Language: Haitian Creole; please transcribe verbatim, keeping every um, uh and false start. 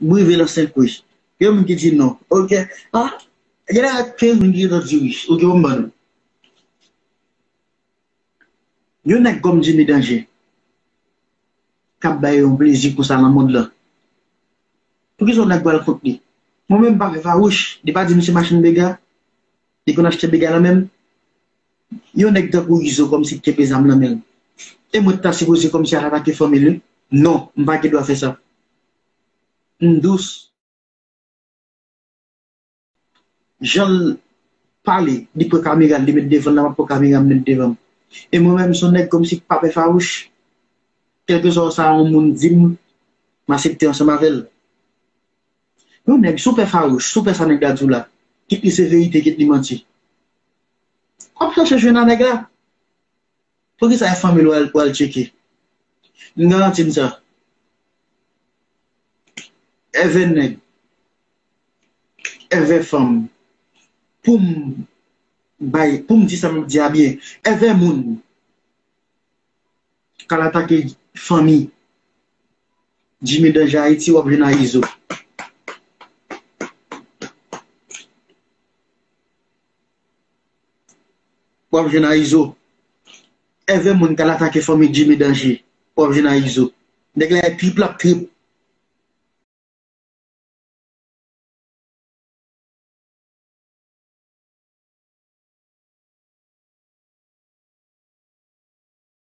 M rive nan senk wi. Gen moun ki di non. Ok. Ah, gen la kenz moun ki gentan di wi. Ok, bon, m ban nou. Yon nèg kòm Jimmy Danje k ap bay yon plezi konsa nan mond lan. Poukisa yon nèg pral kont li? Mwen menm m pa fè fawouch. Li pa di m se machann dega. Li konn achte dega nan men m. Yon nèg tankou Izo kòmsi k kenbe zam nan men l. E mwen t ta sipoze kòmsi al atake fanmi l wi. Non, m pa gen dwa fè sa. M dous. Jan l pale, li pran kamera l, li met devan l, la m ap pran kamera m met devan m. E mwen menm, se yon nèg kòmsi k pa pè fawouch. Kèlkeswa sa yon moun di m, m aksepte ansanm avè l. Yon nèg, si w pè fawouch, si w pè sa nèg la di w la, kit li se verite, kit li manti. W ap chache jwenn a nèg la. Poukisa e fanmi l w al, w al tcheke? M garanti n sa. Èvè nèg, èvè fanm, pou m bay, pou m di sa m ap di a byen, èvè moun k al atake fanmi Jimmy Danje Ayiti, w ap jwenn a Izo. W ap jwenn a Izo. Èvè moun k al atake fanmi Jimmy Danje, w ap jwenn a Izo. Nèg la e trip l ap trip.